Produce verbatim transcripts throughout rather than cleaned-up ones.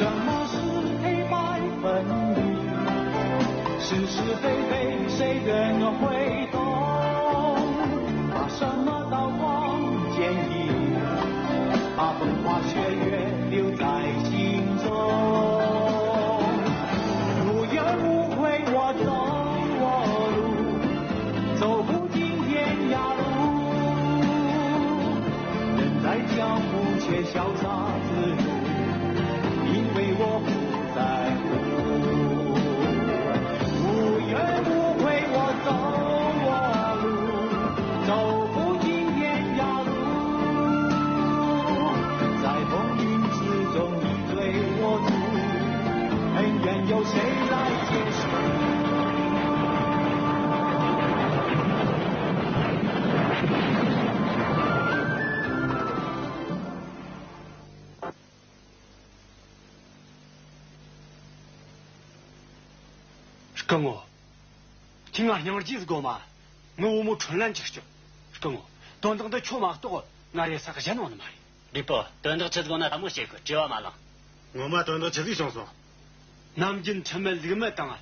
什么是黑白分明？是是非非谁人会懂？把什么刀光剑影？把风花雪月留在心中。无怨无悔我走我路，走不尽天涯路。人在江湖却潇洒自如，因为我不在乎。无怨无悔我走我路，走不尽天涯路。在风云之中你追我逐，恩怨由谁来结束？སྐུ་ངོ། ཁྱེད་ང་སྙིང་རྗེ་ཟིག་དགོ་མ། ངའི་བུ་མོ་ཁྲོན་ལན་ཅིག་སྐྱོབས། སྐུ་ངོ། དོན་དག་འདི་ཁྱོད་མ་གཏོགས་ང་རེ་ས་གཞན་ཡོང་ནི་མ་རེད། ལུས་པོ། དོན་དག་ཆི་ཟིག་ཡོང་ན་དལ་མོ་བྱེད་དགོས། བྲེལ་བ་མ་ལངས། ངོ་མ་དོན་དག་ཆི་ཟིག་བྱུང་སོང་། ནམ་རྒྱུན་ཁྲིམས་མེད་ལུགས་མེད་དང་།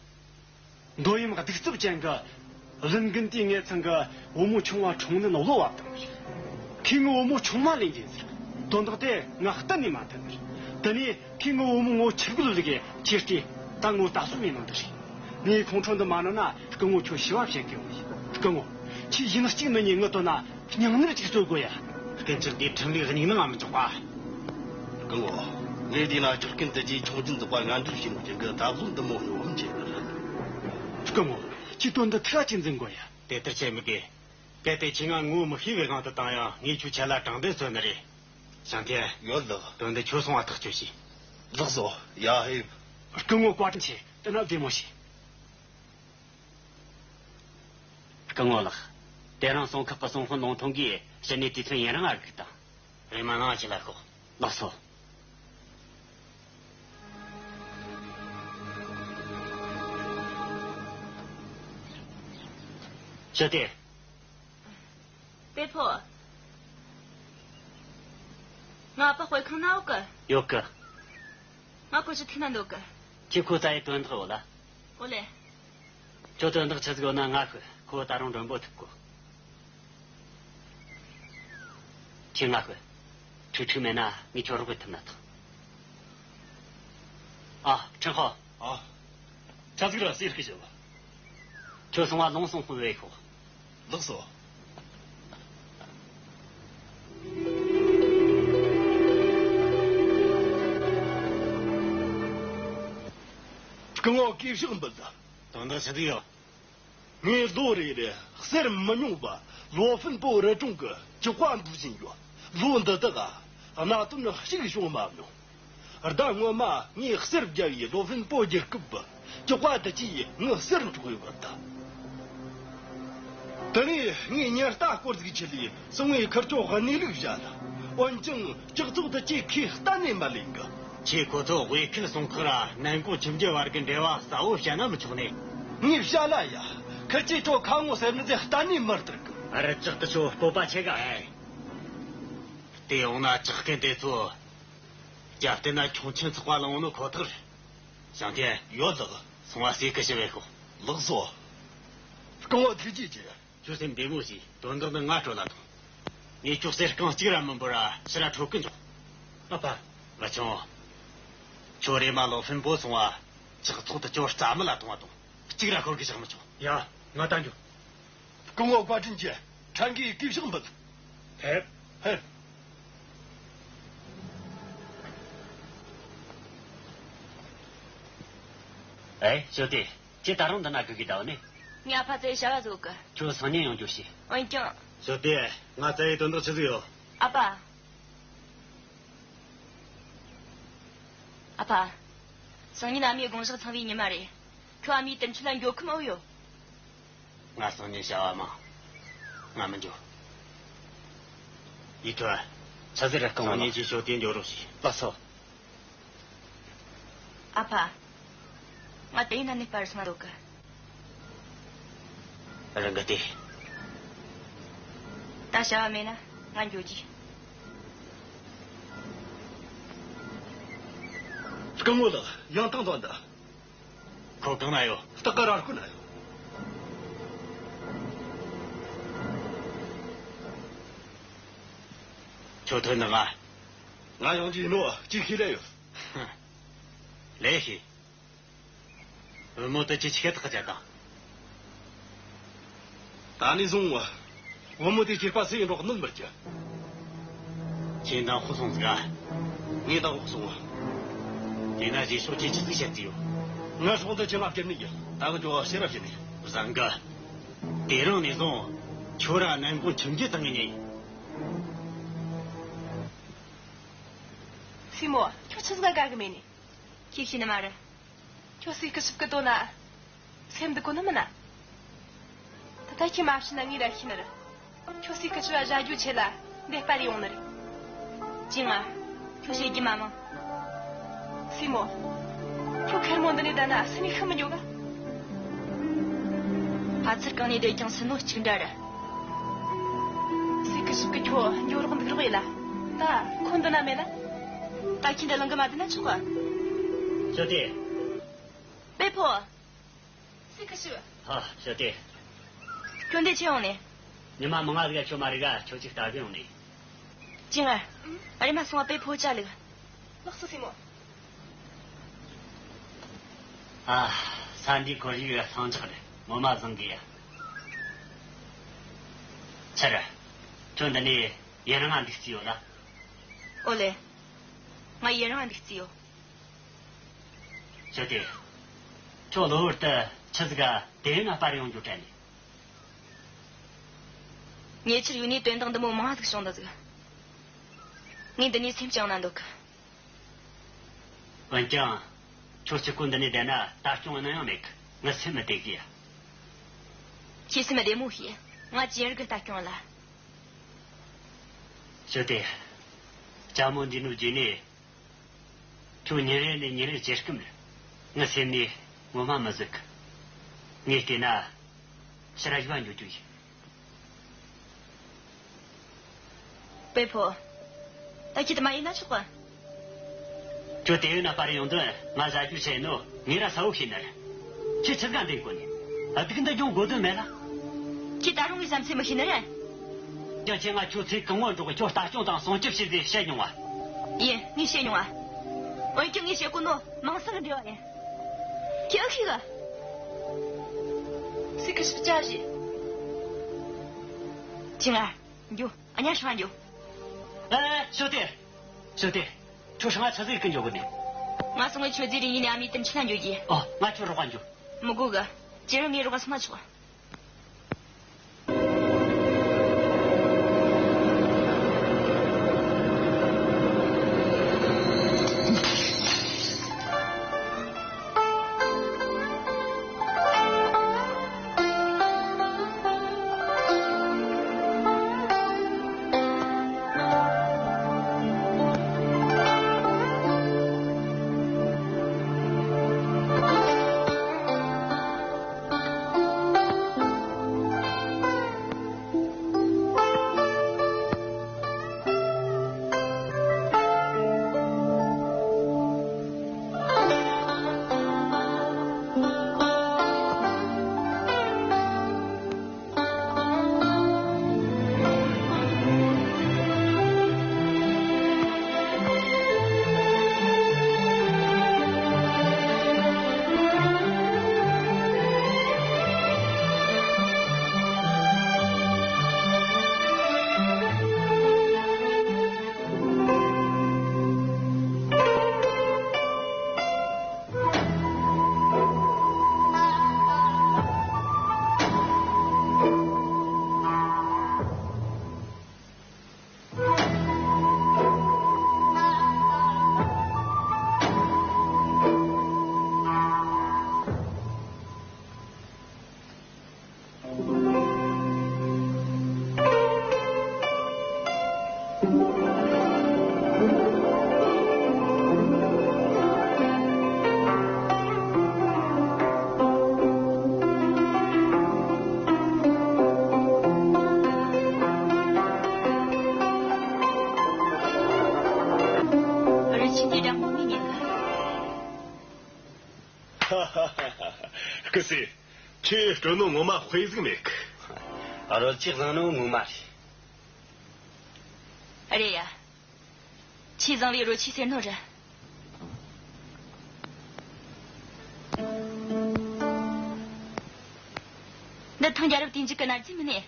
མདོ་ཡུམ་གདུག་རྩུབ་ཅན་གྱི་བླུན་རྒན་དེས་ངེད་ཚང་གི་བུ་མོ་ཆུང་བ་ཁྲོན་ལན་བློ་བབས་བཏང་བ་རེད། ཁོས་ངའི་བུ་མོ་ཆུང་མ་ལེན་རྒྱུ་ཟེར། དོན་དག་དེ་ང་གཏན་ནས་མ་མཐུན་ནི་རེད། དེ་ནས་ཁོས་ངའི་བུ་མོ་ངོ་ཆིབས་བསྒུལ་ལུགས་ཀྱི་ཁྱེར་ཏེ་ད་ངོ་ལྟ་ཚོད་མེད་ནོ་འདི་རེད། ངས་ཁོང་ཁྲོ་འདི་མ་ནོན་ན། སྐུ་ངོ་ཁྱོད་ཞུ་བ་བྱེད་གི་ཡོང་། སྐུ་ངོ། ཁྱོས་ཡིན་གཅིག་མིན་གཉིས་ངའི་དོན་ན་སྙིང་ནད་ཅིག་གསོ་དགོས་ཡ། སྐུ་མཆེད་འདིས་ཁྲིམས་ལུགས་སྙིང་ནད་ང་མི་འཇོག་པ། སྐུ་ངོ། ངས་བལྟས་ན་ཁྲག་རྐུན་དེ་གིས་ཆུང་ཅན་ཚོགས་པ་ངན་འགྲོར་བྱས་ནོ་ཅན་གི་ད་བཟོད་འདི་མོ་སྙོབ་བྱེད་གི་རེད། སྐུ་ངོ། ཁྱོས་དོན་འདི་ཐག་ཅིག་འཛིན་དགོས་ཡ། དེ་ལྟར་བྱེད་མི་དགོས། གལ་ཏེ་ཁྱོས་ང་ངོ་མི་ཤེས་པའི་དབང་དུ་བཏང་ཡང་ངས་ཁྱོད་ཆེད་ལ་དྲང་བདེན་རྩོད་ནི་རེད། ཞང་ཐེ། ཡོད་ལགས། དོན་འདི་ཁྱོད་སོང་བ་ཐག་གཅོད་བྱོས། ལགས་སོ། ཡ་ཧེ། སྐུ་ངོ་བཀའ་དྲིན་ཆེ། དེ་ན་བདེ་མོ་བྱོས། སྐུ་ངོ་ལགས། དེ་རིང་སྲུང་ཁག་གི་སྲུང་དཔོན་ལུང་ཐུང་གིས་ཕྱི་ནས་དུས་ཚོད་ཡུན་རིང་ང་རིག་དང་། རེམ་མ་ནང་ཁྲིད་ལ་ཤོག། ལགས་སོ། ཞུ་སྟེ། པེ་ཕོ། ང་ཨ་ཕ་དཔེ་ཁང་ན་ཡོད་གི། ཡོད་གི། ང་ཁོ་ཅིག་ཐུག་ན་འདོད་གི། ཁྱོས་ཁོ་བཙལ་ཡེ་དོན་དག་ཡོད་ལ། ཨོ་ལེ། ཁྱོད་དོན་དག་ཆི་ཟིག་ཡོད་ན་ང་ཤོད། ཁོ་ད་རུང་མགྲོན་པོ་ཐུག་གོ། ཁྱོས་ང་ཤོད། ཁྲིག་ཁྲིག་མེད་ན་ངས་ཁྱོད་རོགས་བྱེད་ཐུབ་ན་ཐང་། ཨ། ཁྲེན་ཧོ། ཨ། ཆི་ཟིག་རེད། ཟེར་གི་ཞུ། ཁྱོད་སོང་བ་ལུང་སྲུང་དཔོན་བོས་ཤོག། ལགས་སོ། སྐུ་ངོ་གུས་ཕྱག་འབུལ། དོན་དག་ཆི་ཟིག་ཡོད། ངས་ལོ་རེ་རེ་གསེར་མི་ཉུང་བ་ལོ་ཧྥིན་པོ་རི་གྲོང་གི་ཇག་པ་འདུལ་བཞིན་ཡོད། ལོ་འདི་དག་གནད་དོན་གཅིག་བྱུང་མ་མྱོང་། ཟླ་སྔོན་མ་ངས་གསེར་བརྒྱབ་ཡེ་ལོ་ཧྥིན་པོ་བསྒྱུར་སྐབས། ཇག་པ་དེ་གིས་ངའི་གསེར་འཕྲོག་ཡོད་པར་ཐལ། དེ་ནས་ངས་ཉེན་རྟ་སྐོར་ཟིག་ཁྲིད་ལས་སྲུང་བའི་ཁུར་ཆོ་གནས་ལུགས་བཤད་ལ། འོན་ཀྱང་སྤྱི་ཚོགས་དེ་གིས་ཁོས་གཏན་ནས་མི་ལེན་གི། ཁྱོས་ཁོ་ཚོ་དབུས་ཁུལ་སྲུང་ཁག་ར་ནན་ཀོང་ཁྱིམ་རྒྱུད་བར་གི་འབྲེལ་བ་གསལ་བོ་བཤད་ན་མི་ཆོག་ནི། ངས་བཤད་ལ་ཡ། ཁུར་ཆོས་ཁྲོ་ཁ་ངོ་ཟེར་ནི་དེ་གཏན་ནས་མི་སྟེར་གི། རི་ལྕགས་དེ་ཆོ་སྤོབས་པ་ཆེ་ག། ཨེ། དེ་ཡོང་ན་ཇག་རྐུན་དེ་ཚོ་རྒྱབ་རྟེན་ན་ཁྱུང་ཆེན་ཚོགས་པ་ལ་ཡོང་ནོ་ཁོ་ཐག་རེད། ཞང་ཐེ། ཡོད་ལགས། སོང་བ་ཟས་གི་ཞུ་བས་ཤོག། ལགས་སོ། སྐུ་ངོ་ཐུགས་རྗེ་ཆེ། ཁྱོད་སེམས་བདེ་མོ་བྱོས། དོན་དག་འདི་ང་སྤྲོད་ལ་ཐོངས། ངས་ཁྱོད་གསེར་རྐང་གཅིག་ར་མི་འབོར་ར་ཕྱིར་ར་འཕྲོག་གི་འཇོག། ཨ་ཕ། ང་ཆུང་། ཁྱོད་རེམ་མ་ལོ་ཧྥིན་པོ་སོང་བ། ཇག་ཚོགས་དེ་ཁྱོད་རྩ་མེད་ལ་གཏོང་བ་དང་། གཅིག་ར་ཤོར་གི་བཞག་མི་ཆོག། ཡ། ང་ད་འགྱོ། སྐུ་ངོ་བཀའ་དྲིན་ཆེ། ཕྲན་གྱིས་གུས་ཕྱག་འབུལ། ཕེབས། ཕེབས། ཨེ། ཞོ་ཏི། ཁྱེད་ད་རུང་འདི་ན་སྒུག་གི་བསྡད་ནི། ངས་ཨ་ཕ་བཙལ་ཡེ་བྱ་བ་ཟིག་ཡོད་གི། ཁྱོད་སང་ཉིན་ཡོང་རྒྱུ་བྱོས། འོན་ཀྱང་། ཞོ་ཏི། ང་བཙལ་ཡེ་དོན་དག་ཆི་ཟིག་ཡོད། ཨ་ཕ། ཨ་ཕ། སང་ཉིན་ཨ་མའི་དགོངས་ཞག་ཚང་བའི་ཉི་མ་རེད། ཁྱོད་ཨ་མའི་དུར་ཁྲོད་ལ་འགྱོ་ཁོམ་ཨེ་ཡོད། ང་སང་ཉིན་བྱ་བ་མང་། ང་མི་འགྱོ། ཡིག་ཐོ། ཆི་ཟིག་རེད། སྐུ་ངོ་། སང་ཉིན་གྱི་ཞོ་ཏི་འགྱོ་རོགས་བྱོས། ལགས་སོ། ཨ་ཕ། ང་དེ་ཡིན་ན་ནི་པར་སོང་འདུག་གི། རང་གི་དེ། ད་བྱ་བ་མེད་ན་ང་འགྱོ་རྒྱུ། སྐུ་ངོ་ལགས། ཡང་དང་དོན་དུ། ཁོ་གང་ན་ཡོད། སྟག་དཀར་ར་སྐོར་ན་ཡོད། ཁྱོད་ཐོན་ནི་ང་། ང་ཡོང་རྒྱུ་ཡིན་ནོ་ཅིག་ཤེས་ལེ་ཡོད། ལེ་ཤེས། བུ་མོ་དེ་ཅི་ཆི་གེ་ཐག་བཅད་དང་། ད་ནས་བཟུང་བུ་མོ་དེ་སྐྱེས་པ་སུ་ཡིན་རོགས་གནོད་མི་རྒྱུ། ཁྱེད་འདང་ཧོ་སོང་ཟིག་ག། ངས་འདང་ཧོ་སོང་བ། དེ་ན་རྗེས་ཕྱོགས་ཀྱིས་ཆི་ཟིག་བཤད་རྒྱུ་ཡོད། ངའི་སྲོག་འདི་ཁྱེད་ང་སྐྱེལ་ནི་ཡིན། ད་གི་ཇོ་བ་ཕྱིར་ར་བྱེད་ནི། བཟང་གི། དེ་རིང་ནས་བཟུང་ཁྱོད་ར་ནན་གོང་ཁྱིམ་རྒྱུད་དང་ངེས་ཉེ་ཡིན། སྲས་མོ། ཁྱོད་ཆི་ཟིག་ག་དགའ་གི་མེད་ནི། ཁྱེད་ཤེས་ནི་མ་རེད། ཁྱོད་སྲས་སྐུ་ཞབས་ཀྱི་དོན་ན་སེམས་འདུག་གོ་ནི་མིན་ན། ད་ལྟ་ཁྱེད་མ་བྱིན་ན་ངས་ར་ཤེས་ནི་རེད། ཁྱོད་སྲས་སྐུ་ཞབས་བཞག་རྒྱུའི་ཆེད་ལ་འདི་སྤར་ཡོང་ནི་རེད། ཅི་ང་། ཁྱོད་བཤད་རྒྱུ་མ་མང་། སྲས་མོ། ཁྱོད་ཁེར་མོ་འདི་ནས་བསྡད་ན་སུ་ནས་ཤི་མི་འགྱོ་ག། ཕ་ཚུར་གང་ནས་བསྡད་ཀྱང་སུན་ནོ་གཅིག་འདྲ་རེད། སྲས་སྐུ་ཞབས་ཀྱིས་ཁྱོད་འགྱོ་རོགས་འདུག་རོགས་ཡེད་ལ། ད་ཁོ་འདི་ན་མེད་ལ། ད་ཁྱེད་འདི་ལང་གི་མ་བསྡད་ན་ཆོག་ག། ཞོ་ཏེ། པེ་ཕོ། སྲས་སྐུ་ཞབས། ཧ། ཞོ་ཏེ། ཁྱོད་འདི་ཆི་ཡོང་ནས། ཉི་མ་མང་ང་ཟིག་ཁྱོད་མ་རིག་ག། ཁྱོད་ཅིག་ལྟ་གི་ཡོང་ནས། ཅི་ང་། ཨ་རེ་མ་སོང་བ་པེ་ཕོ་ཅ་ལགས། ལགས་སོ་སྲས་མོ། ཨ། ས་འདིའི་ཁོར་ཡུག་ཡ་ལྷིང་འཇགས་རེད། ངོ་མ་བཟང་གི་ཡ། ཆི་རེད། ཁྱོད་འདི་ནས་ཡུན་རིང་ང་འདུག་རྩིས་ཡོད་ལ། ཨོ་ལེ། ང་ཡུན་རིང་ང་འདུག་རྩིས་ཡོད། ཞོ་ཏེ། ཁྱོད་གློ་བུར་དུ་ཆི་ཟིག་ག་དེ་ན་སྤར་ཡོང་རྒྱུ་དྲན་ནས། ཉེ་ཆར་ཡུལ་ནས་དོན་དག་འདི་མོ་མང་ཟིག་བྱུང་འདུག་ཟིག་ངས་འདི་ནས་སེམས་བཅངས་ན་འདོད་གི། འོན་ཀྱང་། ཁྱོད་གཅིག་པོ་འདི་ནས་བསྡད་ན་ལྟ་སྐྱོང་ནི་ཡང་མེད་གི། ངའི་སེམས་མི་བདེ་གི་ཡ། ཁྱེད་སེམས་བདེ་མོ་བྱོས། ང་ཅི་ཡིན་རིག་གི་ལྟ་སྐྱོང་ལ། ཞོ་ཏེ། ལྕམ་མོ་འདི་ནུ་རྗེས་ནས། ཁྱོད་ཉིན་རེ་ནས་ཉིན་རེ་ཇེ་སྐམ་རེད། ངའི་སེམས་ནས་ངོ་མ་མི་བཟོད་གི། ངས་བལྟས་ན་ཕྱིར་ར་གཞུག་ག་འགྱོ་རྒྱུ་ཡིན། པེ་ཕོ། ད་ཁྱེད་དུ་མ་ཡིན་ན་ཆོག་གི། ཁྱོད་དེ་ཡོད་ན་པར་ཡོང་དོན་ང་ཟ་རྒྱུ་ཆེ་ནོ། ངས་ར་ས་བོ་ཤེས་ནི་རེད། ཁྱེད་ཆི་ག་འདེང་གོ་ནི། སྡུག་འདི་སྦྱོང་དགོས་དོན་མེད་ལ། ཁྱེད་ད་རུང་ངའི་བསམ་ཚུལ་མི་ཤེས་ནི་རེད། ཀྱང་ཁྱེད་ང་ཁྱོད་ཚེ་གང་བོར་འགྲོ་གི། ཁྱོད་ལྟ་སྐྱོང་དང་སྲུང་སྐྱོབ་བྱེད་ཟེར་བཤད་མྱོང་བ། ཡིན། ངས་བཤད་མྱོང་བ། འོན་ཀྱང་ངས་བཤད་གོ་ནོ་མང་སང་གི་འབྲེལ་བ་ཡིན། ཁྱེད་ཨེ་ཤེས་གི། སྲས་སྐུ་ཞབས་ཅི་བྱེད། ཅི་ང་། འགྱོ། ཨ་ཉ་ཧྲང་འགྱོ། ཨེ། ཞོ་ཏེ། ཞོ་ཏེ། ཁྱོད་ཧྲང་ང་ཆ་ཟིག་གི་འགྱོ་གི་ནི། ང་སོང་ངས་ཁྱོད་ཟེར་རིང་ཡིན་ནས་ཨ་མའི་དེ་འཕྲིན་ལ་འགྱོ་གི། ཨོ། ང་ཁྱོད་རོགས་པ་འགྱོ། མི་དགོས་གི། ཁྱེད་རང་ངའི་རོགས་པ་སོང་ན་ཆོག། སྐུ་སྲས། ཁྱོས་སྤྲོ་ནོ་ངོ་མ་དཔེ་ཟིག་མེད་གི། རོལ་ཆས་བཟང་ནོ་ངོ་མ་རེད། རེད་ཡ། ཆེས་བཟང་བའི་རོལ་ཆས་ཟེར་ནོ་རེད། འདི་ཐང་རྒྱལ་རབས་དུས་མཇུག་གི་གནའ་རྫས་མིན་ནས།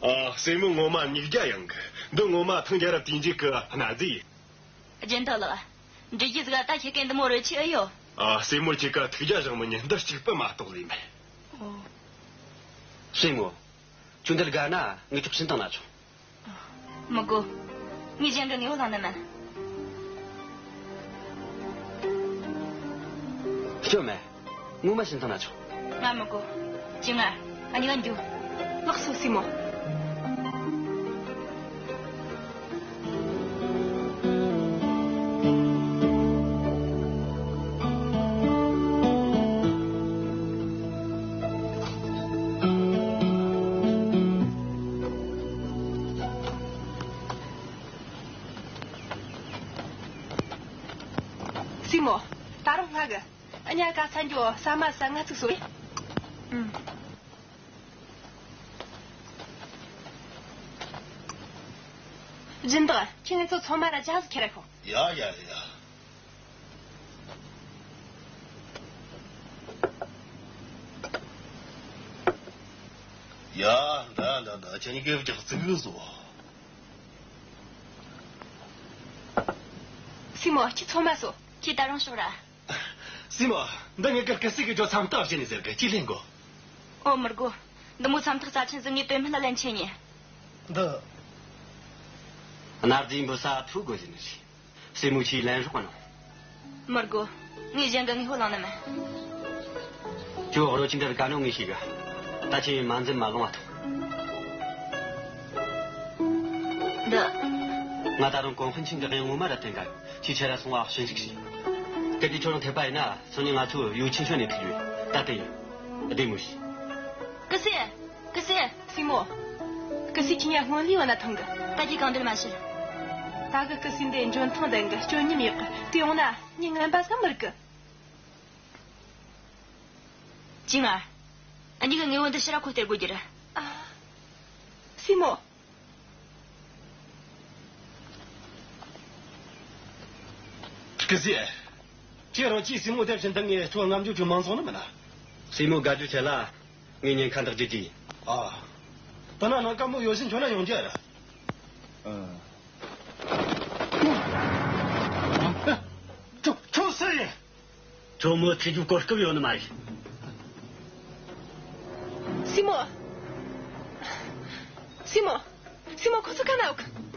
ཨ། སྲས་མོ་ངོ་མ་མིག་རྒྱ་ཡངས་གི། འདི་ངོ་མ་ཐང་རྒྱལ་རབས་དུས་མཇུག་གི་གནའ་རྫས་ཡིན། སྦྱིན་བདག་ལགས། འདྲི་རྒྱུ་ཟིག་ད་ཁྱེད་ཀྱིས་འདི་མོ་རོལ་ཆས་ཨེ་ཡོད། ཨ། སྲས་མོ་ཁྱེད་ཀ་ཐུགས་རྒྱལ་བཞེངས་མི་ཉན། འདི་གཅིག་པུ་མ་གཏོགས་ལས་མེད། ཨོ། སྲས་མོ། ཁྱོད་འདི་ལ་དགའ་ན་ངས་ཁྱོད་བྱིན་བཏང་ན་ཆོག། མི་དགོས། ངས་གཞན་གི་དངོས་པོ་བླངས་ནི་མིན། སྐྱོན་མེད། ངོ་མ་བྱིན་བཏང་ན་ཆོག། ང་མི་དགོས། ཅི་ང་། ཨ་ནི་ང་འགྱོ། ལགས་སོ་སྲས་མོ། སྲས་མོ། ད་རུང་སྔ་གི། ཨ་ཉ་ག་ཚ་འགྱོ། ཟ་མ་ཟ། ང་ཚིག་སོ། ཨུམ། སྦྱིན་བདག་ཁྱེད་ངེད་ཚོ་ཚང་མ་ར་ཇ་ཟིག་ཁྱེར་ར་ཤོག། ཡ་ཡ་ཡ། ཡ། འདྲ་འདྲ་འདྲ། ཁྱེད་གཉིས་ཀས་རྒྱག་ཚིག་གི་བཟོ། སྲས་མོ། ཁྱེད་ཚང་མ་སོ། ཁྱེད་ད་རུང་ཤོག་ར། སྲས་མོ། འདི་ངེད་ཀ་སྐུ་སྲས་གི་ཇོ་མཚམས་ཐག་བྱས་ནས་ཟེར་གི། ཁྱེད་ལེན་དགོ། ཨོ། མི་དགོས། འདི་མོ་མཚམས་ཐག་རྩ་ཆེན་ཟིག་ངས་དོན་སྨད་ལ་ལེན་ཆེ་ཉེ། འདི། གནའ་རྫས་འབུད་ས་ཐུག་དགོས་ཟེར་ནི་རེད། སྲས་མོ་ཁྱེད་ལེན་རོགས་གནང་། མི་དགོས། ངས་གཞན་གི་དངོས་པོ་བླངས་ནི་མིན། ཁྱོད་རོལ་ཆས་འདི་དགའ་ནོ་ངས་ཤེས་གི། ད་ཁྱེད་མ་འཛེམ་མ་ལོངས་ང་ཐོངས། འདི། ང་ད་རུང་གོང་ཧན་ཆིང་གི་དབྱངས་ངོ་མ་ར་བསྟན་ག་ཡོད། ཁྱེད་ཆ་ར་སོང་བ་ཞིབ་འཇུག་བྱོས། གལ་ཏེ་ཁྱོད་རང་འཐད་པ་ཡིན་ན། སང་ཉིན་ང་ཚོ་ཡུའུ་ཆིན་ཆོས་ནས་ཐུག་ཡོད། ད་དེ་ཡིན། བདེ་མོ་བྱོས། སྐུ་སྲས། སྐུ་སྲས། སྲས་མོ། སྐུ་སྲས་ཁྱེད་ཉ་སྔོན་ལུས་བ་ན་ཐང་གི། ད་ཁྱེད་གང་འདྲ་མ་བྱེད། ད་གི་སྐུ་སྲས་འདི་འཇོན་ཐང་ལྡན་གི། སྐྱོན་ཉམས་ཡོད་གི། དེ་ཡོང་ན་ངས་ངན་པ་བསམ་མི་རིག་གི། ཅི་ང་། ཨ་ནི་གི་དངོས་པོ་འདི་ཕྱིར་ར་ཁོ་སྟེར་དགོས་རྒྱུ་རེད། ཨ། སྲས་མོ། སྐུ་སྲས། ཁྱེད་རང་གིས་སྲས་མོ་དེ་བཞིན་དང་ངས་ཁྱོད་ངམ་རྒྱུ་ཁྱོད་མང་སོང་ནི་མིན་ན། སྲས་མོ་དགའ་རྒྱུ་ཆེ་ལ། ངས་ཉེན་ཁ་འདག་རྒྱུ་གྱིས། ཨ། ད་ན་ན་དཀའ་མོ་ཡོད་ཕྱིན་ཁྱོད་ན་ཡོང་རྒྱུ་ར། ཨ། ཁྱོད་ཁྱོད་སུ་ཡིན། ཁྱོད་མོ་ཐུག་རྒྱུ་གོ་སྐབས་ཡོད་ནི་མ་རེད། སྲས་མོ། སྲས་མོ། སྲས་མོ། ཁོ་ཚོ་ག་ན་ཡོད་གི།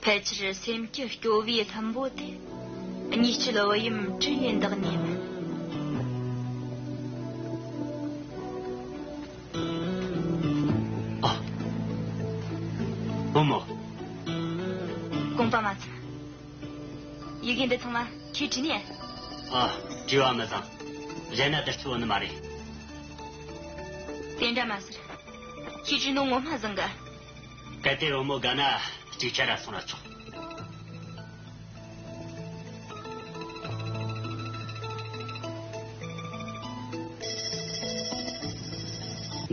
ཕལ་ཆེར་སེམས་ཀྱི་སྐྱོ་བའི་ལྷུན་པོ་དེ། གཉིས་སྐྱིད་བུ་ཡུམ་དྲི་ཡི་འདག་ནས་མིན། ཨ། བུ་མོ། དགོངས་པ་མ་ཚོམ། ཡི་གེ་འདི་ཚང་མ་ཁྱོས་བྲིས་ནས། ཨ། བྲིས་པ་མི་བཟང་། གཞན་ན་བསྡུར་ཚུལ་ཡོད་ནི་མ་རེད། དེ་འདྲ་མ་ཟེར། ཁྱོས་བྲིས་ནོ་ངོ་མ་བཟང་གི། གལ་ཏེ་བུ་མོ་དགའ་ན་ཅིག་ཆ་ར་སོང་ར་ཆོག།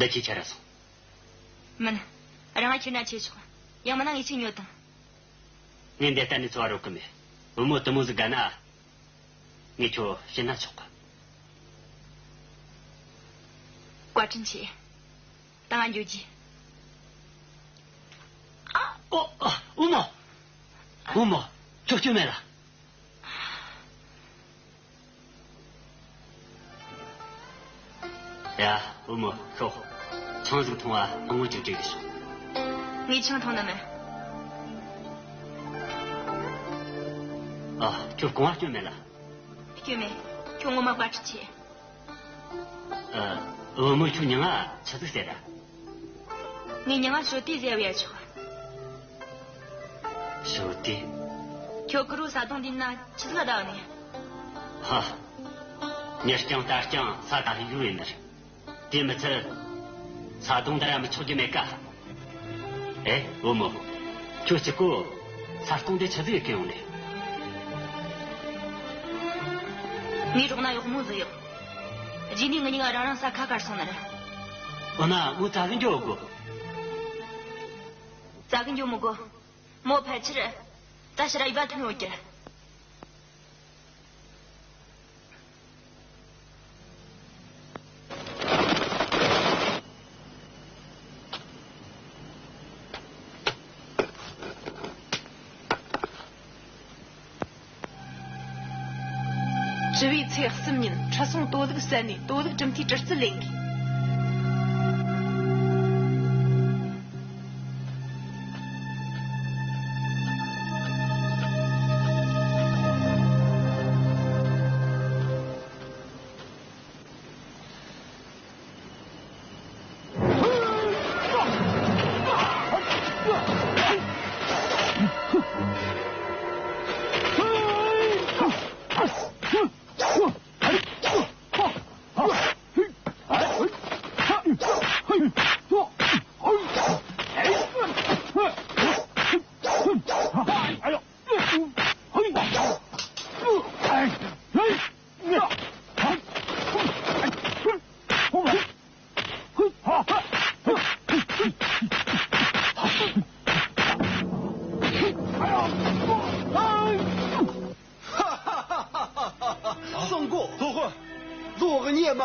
འདི་ཁྱོས་ཆ་ར་སོང་། མིན། རང་ང་ཁྱེར་ན་ཁྱེར་ཆོག། ཡང་མིན་ན་ངས་ཅིག་ཉོ་དང་། ངས་འདི་གཏན་ནས་འཚོ་བ་རོལ་གི་མེད། བུ་མོ་དེ་མོ་ཟིག་དགའ་ན། ངས་ཁྱོད་བྱིན་ན་ཆོག་གི། བཀའ་དྲིན་ཆེ། ད་ང་འགྱོ་རྒྱུ། ཨ། ཨོ། ཨ། བུ་མོ། བུ་མོ། ཁྱོད་སྐྱོན་མེད་ལ། ཡ། བུ་མོ། ཤོག། ཆང་ཟིག་འཐུང་བ་སྣང་ངོ་ཅིག་བྲིས་གི་ཤོག། ངས་ཆང་འཐུང་ནི་མིན། ཨ། ཁྱོད་རྐང་བ་སྐྱོན་མེད་ལ། སྐྱོན་མེད། ཁྱོད་ངོ་མ་བཀའ་དྲིན་ཆེ། ཨ། བུ་མོ། ཁྱོད་མྱིང་ང་ཆི་ཟིག་ཟེར་ར། ངའི་མྱིང་ང་ཞོ་ཏི་ཟེར་བས་ཆོག། ཞོ་ཏི། ཁྱོད་ཀུ་རུ་ས་དོང་འདི་ན་ཆི་ཟིག་ལ་བསྡད་ནི། ཧ། མྱི་རྐྱང་རྟ་རྐྱང་ས་དང་ཡུལ་ཡིན་ནི། དེ་མི་ཚད། ས་དོང་འདི་ར་མི་ཆོག་རྒྱུ་མེད་ཀ། ཨེ། བུ་མོ། ཁྱོད་གཅིག་པོ་ས་སྟོང་དེ་ཆི་ཟིག་གི་ཡོང་ནས། ངའི་རོགས་ན་གཡོག་མོ་ཟིག་ཡོད། རྗེས་ནས་ངེད་གཉིས་ཀ་རང་རང་ས་ཁ་ཁར་སོང་ནི་རེད། འོ་ན་མོ་བཙལ་གི་འགྱོ་དགོ། བཙལ་གི་འགྱོ་མི་དགོ། མོ་ཕལ་ཆེར་ད་ཕྱི་ར་ཡུལ་ལ་ཐོན་ཡོད་ཀྱི་རེད། བཅུ་བའི་ཚེས་གསུམ་ཉིན་ཁྲི་སྲོང་དོ་ལུགས་བསད་ནས་དོ་ལུགས་གྲུབ་མཐའི་གྲི་རྩལ་ལེན་གི། སྲུང་གོ། སློབ་དཔོན། ལོ་གཉིས་མ་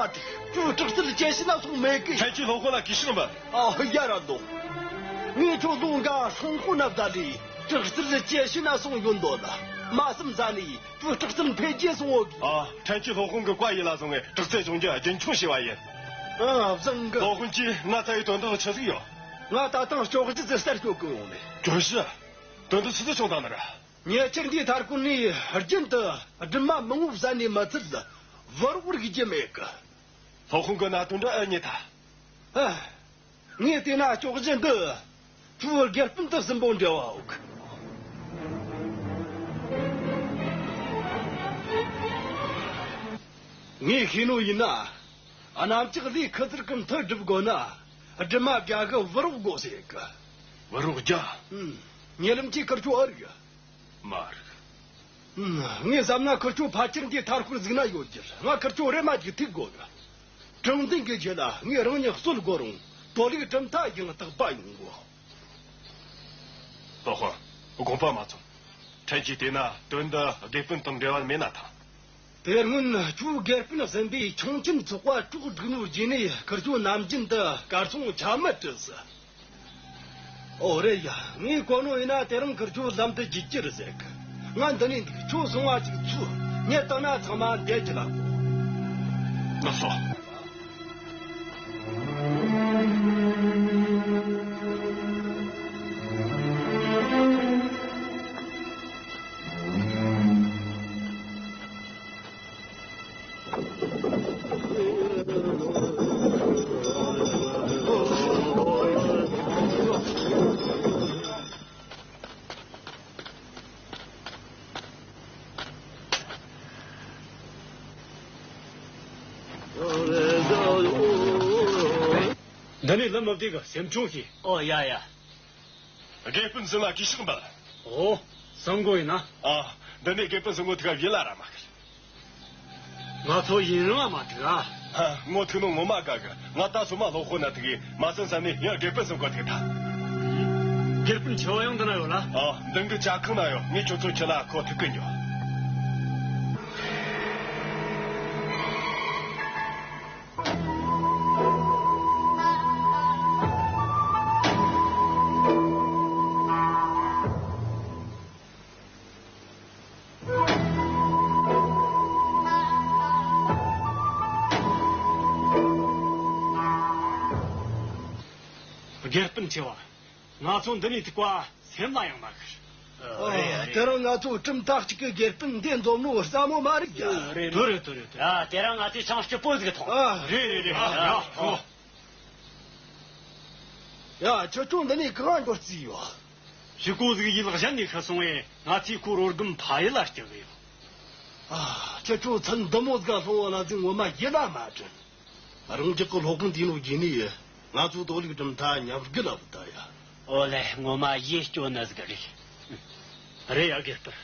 ཐུག་བུ་དྲག་རྩལ་ཇེ་ཞན་ན་སོང་མེད་གི། ཕྲན་གྱིས་སློབ་དཔོན་ལ་གུས་ཕྱག་འབུལ། ཨ། ཡར་ར་འདུག། ངས་ཁྱོད་ལོ་འགའ་སྲུང་དཔོན་ན་བསྡད་ལས་དྲག་རྩལ་ཇེ་ཞན་ན་སོང་ཡོད་འདོད་ལ། མ་བསམ་ས་ནས་བུ་དྲག་རྩལ་འཕེལ་རྒྱས་སོང་ཡོད་གི། ཨ། ཕྲན་གྱིས་སློབ་དཔོན་གི་བཀའ་ཡིད་ལ་བཟུང་ངས་དྲག་རྩལ་སྦྱོང་རྒྱུ་རྒྱུན་འཁྱོངས་བྱས་པ་ཡིན། ཨ། བཟང་གི། སློབ་དཔོན་གྱིས་ང་བཙལ་བའི་དོན་དག་ཆི་ཟིག་ཡོད། ང་ད་ཐེངས་གྱོད་གཞི་ཟིག་གསར་གཅོད་གི་ཡོང་ནས། གྱོད་གཞི། དོན་དག་ཆི་ཟིག་བྱུང་བཏང་ནི་རེད། ཉེ་ཆར་འདིའི་མཐའ་འཁོར་ནས་རྒྱུན་དུ་སྦྲུམ་མ་མང་བོ་བསད་ནས་མི་ཚད་བུ་རོགས་རིག་རྒྱུ་མེད་གི། སློབ་དཔོན་གི་གནད་དོན་འདྲ་ཨེ་རྙེད་ཐལ། ཨ། ངས་བལྟས་ན་གྱོད་གཞི་འདི་ཁྱོའི་དགེ་སྤུན་དང་སྲིན་པོ་འབྲེལ་བ་ཡོད་གི། ངས་ཤེས་ནོ་ཡིན་ན། གནམ་ལྕགས་ལས་ཁུ་ཚུར་གི་མཐུ་སྒྲུབ་དགོས་ན། སྦྲུམ་མ་དགའ་གི་བུ་རོགས་དགོས་ཟེར་གི། བུ་རོགས་རྒྱ། ཨུམ། ཉེ་ལམ་གྱི་ཁུར་ཆོ་ཨེ་རིག། མ་རིག། ཨུམ། ངས་བསམ་ན་ཁུར་ཆོ་ཕལ་ཆེར་འདིའི་མཐའ་འཁོར་ཟིག་ན་ཡོད་རྒྱུ་རེད། ང་ཁུར་ཆོ་རེ་མ་ཅིག་ཐུག་དགོས་གི། དྲང་བདེན་གྱི་རྒྱུ་ལ་ངས་རང་ཉིད་གསོད་དགོས་རུང་དོ་ལུགས་གྲུབ་མཐའ་ཡང་དག་པ་ཡོང་དགོས། སློབ་དཔོན། དགོངས་པ་མ་ཚོམ། ཕྲན་གྱིས་བལྟས་ན་དོན་འདི་དགེ་སྤུན་དང་འབྲེལ་བ་མེད་ན་ཐང་། དེ་སྔོན་ཁྱོའི་དགེ་སྤུན་གསུམ་པས་ཁྱུང་ཆེན་ཚོགས་པ་དཀྲོག་བསྒྲིགས་ནོའི་རྗེས་ནས་ཁུར་ཆོ་ནམ་རྒྱུན་དུ་གར་སོང་ཆ་མེད་བྲོས་སོ། ཨོ་རེད་ཡ། ངས་གོ་ནོ་ཡིན་ན་དེ་རིང་ཁུར་ཆོ་ལམ་དུ་འཇུག་རྒྱུ་རེད་ཟེར་གི། ང་འདི་ནས་འདུག། ཁྱོད་སོང་བ་ཅིག་ཚུགས། ངས་བཏང་ན་ཚང་མ་འདེད་རྒྱུ་ལ་གོ། ལགས་སོ། འདི་ནས་ལམ་མི་བདེ་གི། སེམས་ཆུང་བྱོས། ཨོ་ཡ་ཡ། དགེ་སྤུན་གསུམ་ལ་གུས་ཕྱག་འབུལ། ཨོ། སང་གོ་ཡིན་ན། ཨ། འདི་ནས་དགེ་སྤུན་གསུམ་གོ་ཐུག་ག་ཡིད་ལ་ར་མ་ཁུར། ང་ཚོ་ཡུན་རིང་ང་མ་ཐུག་ཨ། ཨ། ངོ་ཐུག་ནོ་ངོ་མ་དགའ་གི། ང་ད་སོ་མ་སློབ་དཔོན་ན་ཐུག་གི། མ་སོན་ས་ནས་ཡང་དགེ་སྤུན་གསུམ་གོ་ཐུག་ཐལ། དགེ་སྤུན་ཆེ་བ་ཡང་འདི་ན་ཡོད་ལ། ཨ། འདི་གི་ཇ་ཁང་ན་ཡོད། ངས་ཁྱོད་ཚོ་ཁྲིད་ལ་ཁོ་ཐུག་གི་འགྱོ། དགེ་སྤུན་ཆེ་བ། ང་ཚོ་འདི་ནས་ཐུག་པ་སེམས་ལ་ཡང་མ་ཤར། ཨ། རེད་ཡ། རེད། དེ་རིང་ང་ཚོ་གྲུབ་མཐའ་གཅིག་གི་དགེ་སྤུན་འདི་འཛོམས་ནོ་སླ་མོ་མ་རེད་ཡ། རེད། དེ་རེད། དེ་རེད། དེ་རེད། ཡ། དེ་རིང་ང་ཚོས་ཆང་སྐྱིད་པོ་ཟིག་འཐུང་། ཨ། རེད་རེད་རེད། ཡ། ཡ། ཡ། ཨོ། ཡ། ཁྱེད་ཚོ་འདི་ནས་གང་འགྱོ་རྩིས་ཡོད། ཕྱུག་པོ་ཟིག་ཡུལ་གཞན་ནས་ཤི་སོང་བས། ང་ཚོས་ཁོ་རོ་སྒམ་ཕ་ཡུལ་ལ་སྐྱེལ་གི་ཡོད། ཨ། ཁྱེད་ཚོ་མཚན་འདི་མོ་ཟིག་ག་སློང་བ་ན་ཟིག་ངོ་མ་ཡིད་ལ་མ་དྲན། རང་ཅག་གི་སློབ་དཔོན་དེ་ནོ་གི་ནི་ཡི། ང་ཚོ་དོ་ལིག་གྲུབ་མཐའ་ཉམས་རྒུད་ལ་བུད་ད་ཡ། ཨོ་ལེ། ངོ་མ་ཡིད་སྐྱོ་ནི་ཟིག་རེད། རེད་ཡ། དགེ་སྤུན།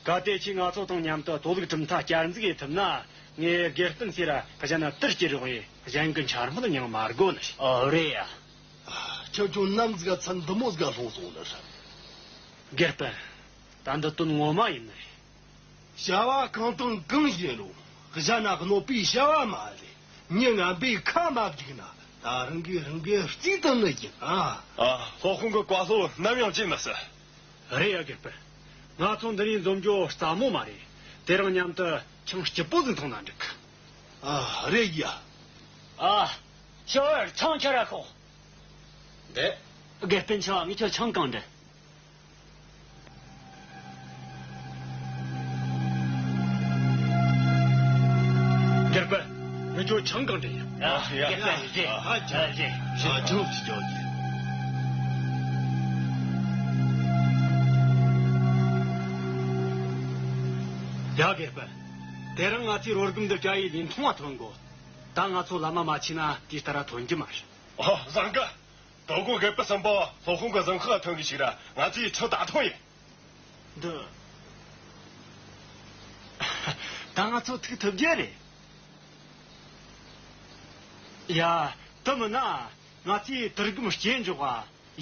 གལ་ཏེ་ཁྱེད་ང་ཚོ་དང་མཉམ་དུ་དོ་ལིག་གྲུབ་མཐའ་བསྐྱར་འཛུགས་ཡེད་ཐུབ་ན། ངས་དགེ་སྤུན་ཟེར་ར་གཞན་ན་དུར་སྐྱེལ་རོགས་ཡེ། གཞན་གི་འཕྱ་སྨོད་མྱང་མ་དགོ་ནི་རེད། ཨོ། རེད་ཡ། ཁྱོད་ཚོ་ནམ་ཟིག་ག་མཚན་འདི་མོ་ཟིག་ག་སློང་སོང་ནི་རེད། དགེ་སྤུན། ད་འདི་དོན་ངོ་མ་ཡིན་ནི་རེད། བྱ་བ་གང་དང་གང་བྱེད་རུང་། གཞན་ན་གནོད་པའི་བྱ་བ་མ་རེད། མྱི་ངན་པའི་ཁ་མ་འཇིག་ན། ད་རང་གིས་རང་གི་རྩིས་དང་ནི་ཡིན་ཨ། ཨ། སློབ་དཔོན་གི་བཀའ་སློབ་ནམ་ཡང་བརྗེད་མི་སྲིད། རེད་ཡ། དགེ་སྤུན། ང་ཚོ་འདི་ནས་འཛོམས་རྒྱུ་སླ་མོ་མ་རེད། དེ་རིང་མཉམ་དུ་ཆང་སྐྱིད་པོ་ཟིག་འཐུང་ན་འགྲིག་གི། ཨ། རེད་ཡ། ཨ། ཞའོ་ཝེར། ཆང་ཁྱེར་ར་ཤོག་འདི། དགེ་སྤུན་ཆེ་བ། ངས་ཁྱོད་ཆང་གང་འདྲི། དགེ་སྤུན། ངས་ཁྱོད་ཆང་གང་འདྲི། ཡ། ཡ། དགེ་སྤུན། རེད། ཨ། ཆང་། རེད། ཨ། ཆང་ཞིག་རྒྱག་གི། ཡ། དགེ་སྤུན། དེ་རིང་ང་ཚོས་རོ་སྒམ་འདི་བསྐྱལ་ཡེ་ལིན་ཐུང་བ་ཐོན་གོ། ད་ང་ཚོ་ལམ་མ་མ་ཆས་ན་དེ་ལྟར་ཐོན་རྒྱུ་མ་རེད། ཨོ། བཟང་གི། དོ་དགོང་དགེ་སྤུན་གསུམ་པོ་སློབ་དཔོན་གི་གཟིམ་ཤག་ཐོན་གི་ཞིག་ར། ང་ཚོས་ཆང་ད་འཐུང་ཡིན། འདི། ད་ང་ཚོ་ཐུག་ཐུབ་རྒྱུ་རེད། ཡ། དེ་མིན་ན་ང་ཚོས་དུར་སྒམ་སྐྱེལ་འཇོག་ག་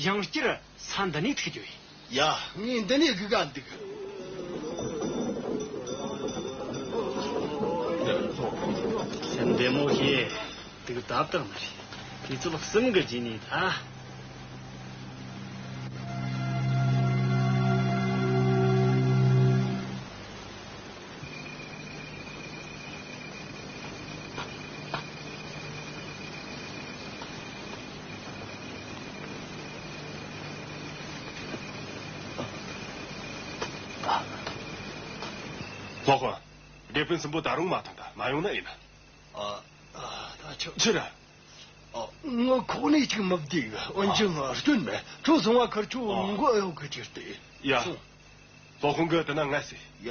ཡང་བསྐྱར་ས་འདི་ནས་ཐུག་རྒྱུ་ཡིན། ཡ། ངས་འདི་ནས་སྒུག་ག་འདུག་སེམས་བདེ་མོ་བྱོས། དུག་བཏབ་བཏང་ནི་རེད། དུས་ཚོད་གསུམ་གི་རྗེས་ནས་ད། སློབ་དཔོན། དགེ་སྤུན་གསུམ་པོ་ད་རུང་མ་ཐོན་ད། མ་ཡོང་ན་ཡིན། ཨ། ཨ། ད་ཆོག་ཆི་རེད། ཨ། ངས་ཁོ་ནས་ཅིག་མི་བདེ་གི། འོན་ཀྱང་ཨ། སྐྱོན་མེད། ཁྱོད་སོང་བ་ཁར་ཁྱོད། ཨ། མགོ་ཨེ་ཡོད་གི་ཅིག་སྟེ། ཡ། སོང་། སློབ་དཔོན་གིས་དེ་ན་ངས་ཟེར། ཡ།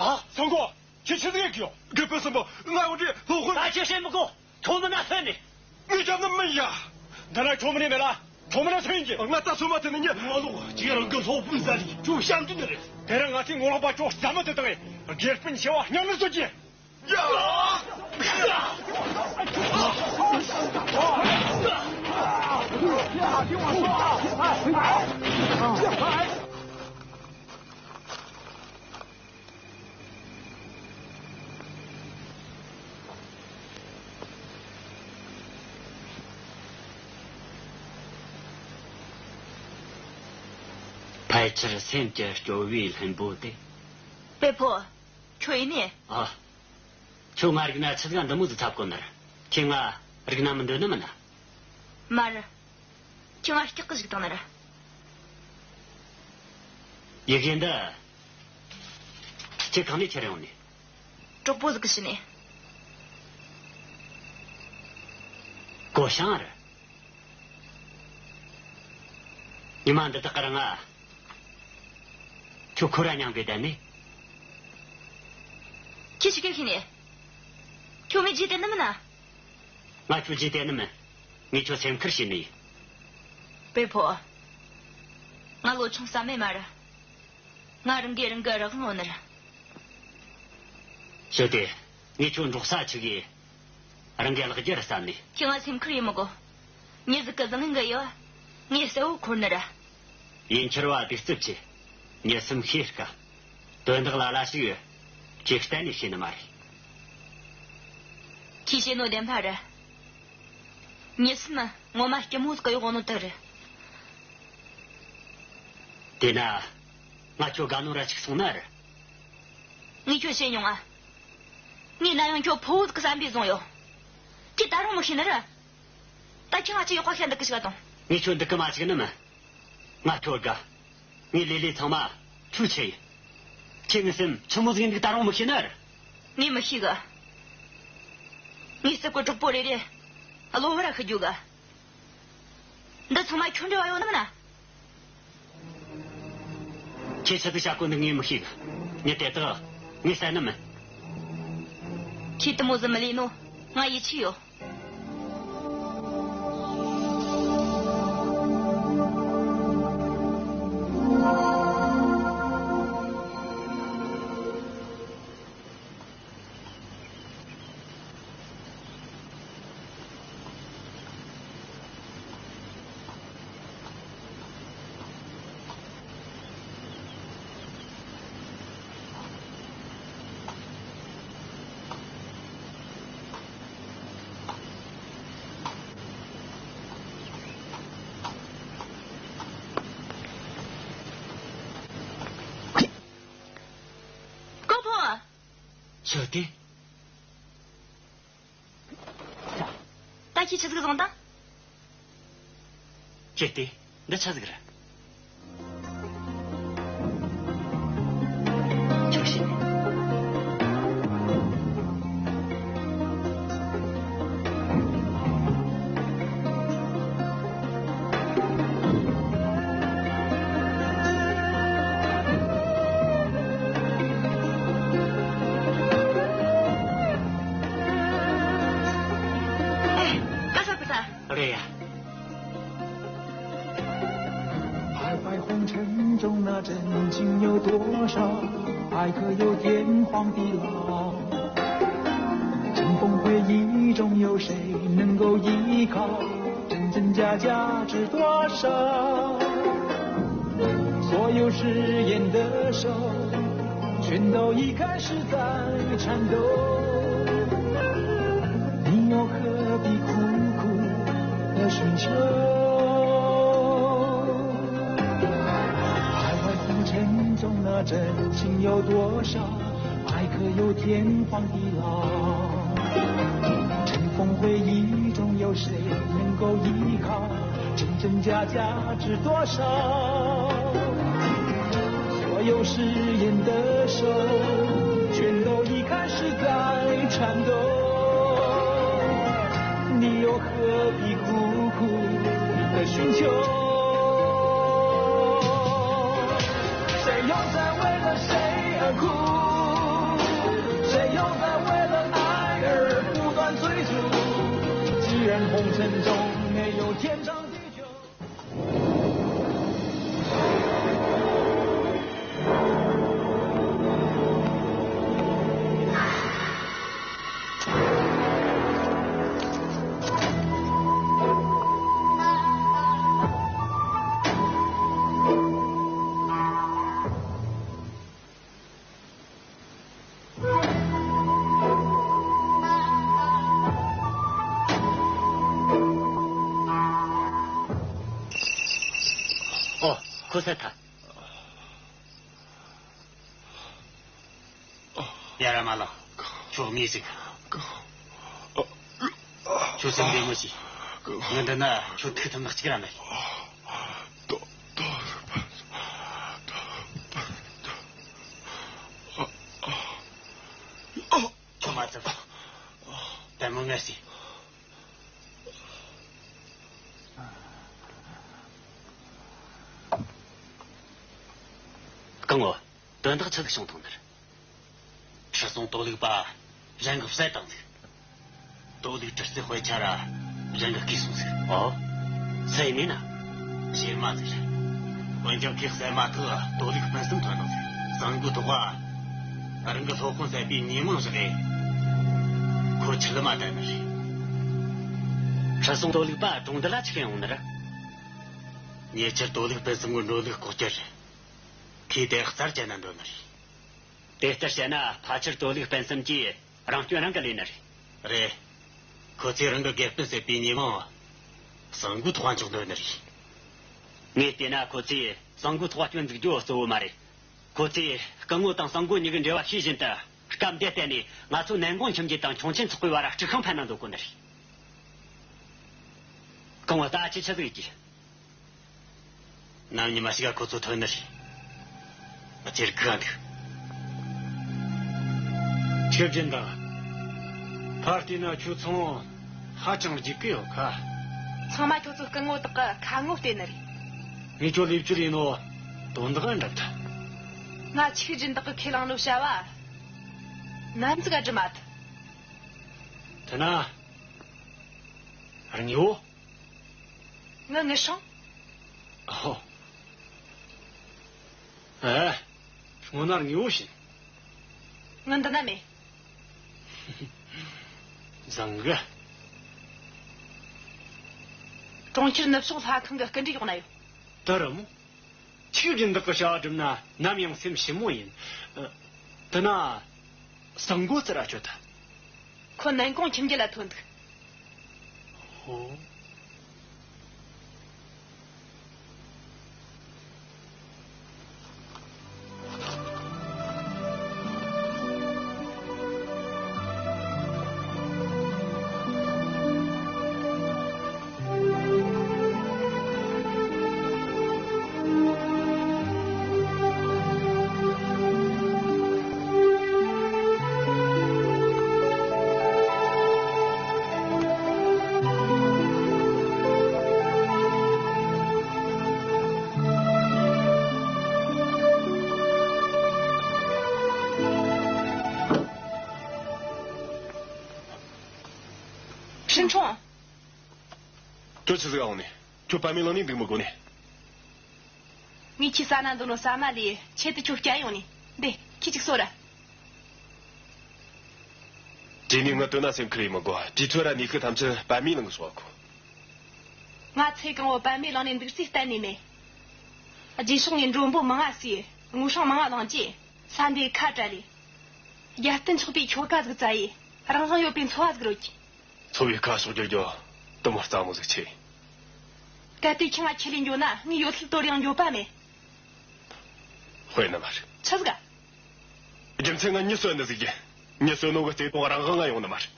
ཨ། སང་གོ། ཁྱེད་ཆི་ཟིག་ཡེད་གི་ཡོད། དགེ་སྤུན་གསུམ་པོ། ང་འོ་འདྲའི་སློབ་དཔོན། ད་ཁྱེད་བཤད་མི་དགོ། ཁྱོད་མིན་ན་ཐོན་ནི། ངས་བརྒྱབ་ནི་མིན་ཡ། འདི་ན་ཁྱོད་མིན་ནི་མེད་ལ། ཁྱོད་མིན་ན་ཐོན་གི། ང་ད་སོ་མ་ཐོན་ནི་ཉི། ངོ་ལོག་ཅིག་རང་གི་སློབ་དཔོན་ཟ་རི་ཁྱོད་བཤམ་དུ་ནི་རེད། དེ་རིང་ང་ཚོས་ངོ་ལོག་པ་ཁྱོད་རྩ་མེད་དུ་བཏང་ངས། དགེ་སྤུན་ཆེ་བ་སྙིང་ནད་གཅོད་རྒྱུ། ཡ། ཕལ་ཆེར་སེམས་ཀྱི་སྐྱོ་བའི་ལྷུན་པོ་དེ། པེ་ཕོ། ཁྱོད་ཡིན་ནི། ཨ། ཁྱོད་ང་རིག་ན་ཆི་ཟིག་འདི་མོ་ཟིག་འཚབ་གོ་ནི་རེད། ཁྱོས་ང་རིག་ན་མི་འདོད་ནི་མིན་ན། མ་རེད། ཁྱོས་ང་སྐྲག་གི་བཅུག་བཏང་ནི་རེད། ཡི་གེ་འདི་ཁྱེད་གང་ནས་ཁྱེར་ཡོང་ནས། གྲོགས་པོ་ཟིག་གིས་བྱིན་ནས། གོ་ཤང་ར། ཉི་མ་འདི་དག་གི་རིང་ང་ཁྱོད་ཁོ་ར་མཉམ་གི་བསྡད་ནས། ཁྱེད་ཆི་གེ་ཤེས་ནས། ཁྱོད་ངས་བརྗེད་དེ་ནི་མིན་ན། ང་ཁྱོད་བརྗེད་དེ་ནི་མིན། ངས་ཁྱོད་སེམས་ཁུར་བྱས་ནི་ཡིན། པེ་ཕོ། ང་ལོ་ཆུང་ས་མེད་མ་ར། ང་རང་གིས་རང་གི་རང་དབང་ཡོད་ནི་རེད། ཞུ་དེ། ངས་ཁྱོད་འབྲོག་ས་ཆི་གི་རང་གི་ལག་རྒྱུ་ར་བསམ་ནས། ཁྱེད་ང་སེམས་ཁུར་ཡེ་མི་དགོ། མྱི་ཟིག་གི་བཟང་ངན་གི་དབྱེ་བ་ངས་གསལ་བོ་འཁོར་ནི་ར། ཡིན་ཁྱེར་བ་གདུག་རྩུབ་ཆེ། མྱི་སེམས་ཤེས་དཀའ། དོན་དག་ལ་ལ་ཞིག་ཁྱེད་གཏན་ནས་ཤེས་ནི་མ་རེད། ཁྱེད་བཤད་ནོ་བདེན་པ་རེད། མྱི་སེམས་ངོ་མ་སྐྱི་མོ་ཟིག་གི་གཡོག་ནོ་དེ་རེད། དེས་ན། ང་ཁྱོད་དགའ་ནོ་ར་ཅིག་སོང་ན་ར། ངས་ཁྱོད་བཤད་མྱོང་ང་། ངས་ན་ཡང་ཁྱོད་ཕོ་བོ་ཟིག་གི་བསམ་པའི་བཟུང་ཡོད། ཁྱེད་ད་རུང་མི་ཤེས་ནི་ར། ད་ཁྱེད་ང་ཅི་ཡག་པ་ཤ་འདུག་གི་ཞིག་གཏོང་། ངས་ཁྱོད་འདུག་གི་མ་བཅུག་ནི་མིན། ང་ཁྱོད་དགའ། ངས་ལས་ལས་ཚང་མ་ཁྱོད་ཆེ་ཡིན། ཁྱེད་ངའི་སེམས་ཆི་མོ་ཟིག་ཡིན་འདུག་ད་རུང་མི་ཤེས་ནི་ར། ངས་མི་ཤེས་གི། ངའི་སྲིད་གོ་གྲོགས་པོ་རེ་རེ་གློ་བུར་ར་ཤི་རྒྱུ་གི། འདི་ཚང་མ་ཁྱོད་འབྲེལ་བ་ཡོད་ནི་མིན་ན། ཁྱེད་ཆི་ཟིག་བྱ་དགོས་འདུག་ངས་མི་ཤེས་གི། མྱི་དེ་དག་ངས་བསད་ནི་མིན། ཁྱེད་དེ་མོ་ཟིག་མི་ལས་ནོ་ང་ཡིད་ཆེས་ཡོད། ཀོང་ཕོ། ཞུ་དེ། ད་ཁྱེད་ཆི་ཟིག་བཟུང་དང་། ཁྱེད་དེ་འདི་ཆི་ཟིག་རེད། ཁྱོད་ཤེས་ནས། ཨེ། ག་ས་ག་ས། རེད་ཡ།徘徊红尘中，那真情有多少？爱可有天荒地老？尘封回忆中，有谁能够依靠？真真假假知多少？所有誓言的手，全都已开始在颤抖。你又何必苦苦的寻求？徘徊红尘中，那真情有多少？爱可有天荒地老？尘封回忆中，有谁能够依靠？真真假假知多少？所有誓言的手，全都已开始在颤抖。你又何必苦苦的寻求？谁又在为了谁而哭？谁又在为了爱而不断追逐？既然红尘中没有天长地久。ཨོ། ཁོ་ས་ཐ། ཡ་ར་མ་ལ། ཁྱོད་མི་ཟིག། ཁྱོད་སེམས་བདེ་མོ་བྱོས། ངས་འདི་ན་ཁྱོད་ཐུག་ཐུབ་ནི་གཅིག་ར་མེད། ཨེ་སི། སྐུ་ངོ། དོན་དག་ཆི་ཟིག་བྱུང་ཐང་ནི་རེད། ཁྲི་སྲོང་དོ་ལུག་པ་རང་གིས་བསད་བཏང་ཟིག། དོ་ལུག་གྲི་རྩེ་དཔེ་ཆ་ར་རང་གིས་བརྐུས་སོང་ཟིག། ཨོ། སུ་ཡིན་ནི་ན། བྱེ་མ་ཟིག་རེད། འོན་ཀྱང་ཁོས་བསད་མ་ཐག་དོ་ལུག་སྤུན་གསུམ་ཐོན་བཏང་ཟིག། གཙང་པོའི་ཐོག་ག་རང་གི་སློབ་དཔོན་བསད་པའི་ཉེས་མིང་བཞག་གི། ཁོ་ཆི་ལ་མ་བསྡད་ནི་རེད། ཁྲི་སྲོང་དོ་ལུག་པ་གྲོང་འདི་ལ་ཆི་གི་ཡོང་ནི་རེད། ཉེ་ཆར་དོ་ལུག་སྤུན་གསུམ་གི་འགྲོ་ལུགས་ལྐོག་གྱུར་རེད། ཁོས་དེ་རྩད་བཅད་ན་འདོད་ནི་རེད། དེ་ལྟར་བཤད་ན་ཕལ་ཆེར་དོ་ལུག་སྤུན་གསུམ་གྱིས་རང་སྐྱོན་རང་གིས་ལས་ནི་རེད། རེད། ཁོ་ཚོས་རང་གི་དགེ་སྤུན་བསད་པའི་ཉེས་མིང་གཙང་པོའི་ཐོག་འཇོག་འདོད་ནི་རེད། ངས་བལྟས་ན་ཁོ་ཚོས་གཙང་པོའི་ཐོག་སྐྱོན་འཛུགས་རྒྱུ་གཙོ་བོ་མ་རེད། ཁོ་ཚོས་སྐུ་ངོ་དང་གཙང་པོ་གཉིས་ཀྱི་འབྲེལ་བ་ཤེས་བཞིན་དུ་སྐབས་འདིར་བརྟེན་ནས་ང་ཚོ་ནན་ཀོང་ཁྱིམ་རྒྱུད་དང་ཁྱུང་ཆེན་ཚོགས་པའི་བར་དཀྲུག་ཤིང་འཕེན་ན་འདོད་གོ་ནི་རེད། སྐུ་ངོ། ད་ཁྱེད་ཆི་ཟིག་ཡེད་རྒྱུ། ནམ་ཉི་མ་ཞིག་ག་ཁོ་ཚོ་ཐོན་ནི་རེད། ཨ། ཁྱེད་སྒུག་ག་འདུག། ཁྱེད་རྒྱུན་དང་། ཕར་བལྟས་ན་ཁྱོད་ཚང་ཧ་ཅང་རྒྱུག་གི་ཡོད་ཁ། ཚང་མ་ཁྱོད་ཚོ་སྐུ་ངོ་དག་གི་ཁ་ངོ་བལྟས་ནི་རེད། ངས་ཁྱོད་ལས་བཅོལ་ཡིན་ནོ་དོན་དག་འགྲུབ་ཐལ། ང་ཆིག་སྦྱིན་བདག་གི་ཁས་བླངས་ནོ་བྱ་བ་ནམ་ཟིག་ག་འགྲུབ་མ་ཐུབ། དེ་ན། རང་ཡོད། ངའི་ངི་སྲང་། ཨོ། ཨེ། སྔོན་ན་ངི་བོ་བྱིན། ངི་འདི་ན་མེད། བཟང་གི། གྲོང་ཁྱེར་ནུབ་ཕྱོགས་ལྷ་ཁང་གི་སྐུ་འདྲ་ཡོག་ན་ཡོད། ད་རུང་། ཆིག་སྦྱིན་བདག་གི་བྱ་བ་བསྒྲུབས་ན་ནམ་ཡང་སེམས་ཞིབ་མོ་ཡིན། ཨ། དེ་ན། གཙང་པོ་ཙི་ར་ཁྱོད་ད། ཁོ་ནན་ཀོང་ཁྱིམ་རྒྱུད་ལ་ཐོན་འདུག། ཧོ། ཧྲིན་ཁྲོང་། ཁྱོད་ཆི་ཟིག་འོང་ནས། ཁྱོད་པད་མའི་གླིང་ནས་འདུག་མི་དགོས་ནས། ངས་ཁྱོད་ཟ་ན་འདོད་ནོ་ཟ་མ་ལས་ཆེད་དུ་ཁྱོད་བསྐྱལ་ཡོང་ནས། འདི་ཁྱོས་ཅིག་གསོ་ར། དེ་ནས་ངའི་དོན་ན་སེམས་ཁུར་ཡེད་མི་དགོས། དུས་ཚོད་ར་ནུས་ཤུགས་ཐམས་ཅད་པད་མའི་གླིང་གི་སྲོག་གོ། ང་ཚེ་གང་བོ་པད་མའི་གླིང་ནས་འདུག་རྩིས་གཏན་ནས་མེད། རྗེས་ཕྱོགས་ངས་མགྲོན་པོ་མང་ང་བསུས། དངུལ་སྲང་མང་ང་བླངས་རྗེས་ས་འདིའི་ཁ་བྲལ་ལེ། རྒྱལ་བསྟན་ཆགས་པའི་ཁྱོ་ག་ཟིག་བཙལ་ཡེ་རང་དབང་ཡོད་པའི་འཚོ་བ་ཟིག་རོལ་རྒྱུ། འཚོ་བའི་ཁ་ཕྱོགས་བསྒྱུར་རྒྱུ་དེ་མོ་སླ་མོ་ཟིག་ཆི། གལ་ཏེ་ཁྱོས་ང་ཁས་ལེན་འགྱོ་ན་ངས་ཡོད་ཚད་དོར་ཡང་འགྱོད་པ་མེད། དཔེ་ནི་མ་རེད། ཆི་ཟིག་ག། རྒྱུ་མཚན་ང་མྱི་གསོད་ནི་ཟིག་ཡིན། མྱི་གསོད་ནོ་གི་བརྩེ་དུང་རང་དབང་ང་ཡོང་ནི་མ་རེད།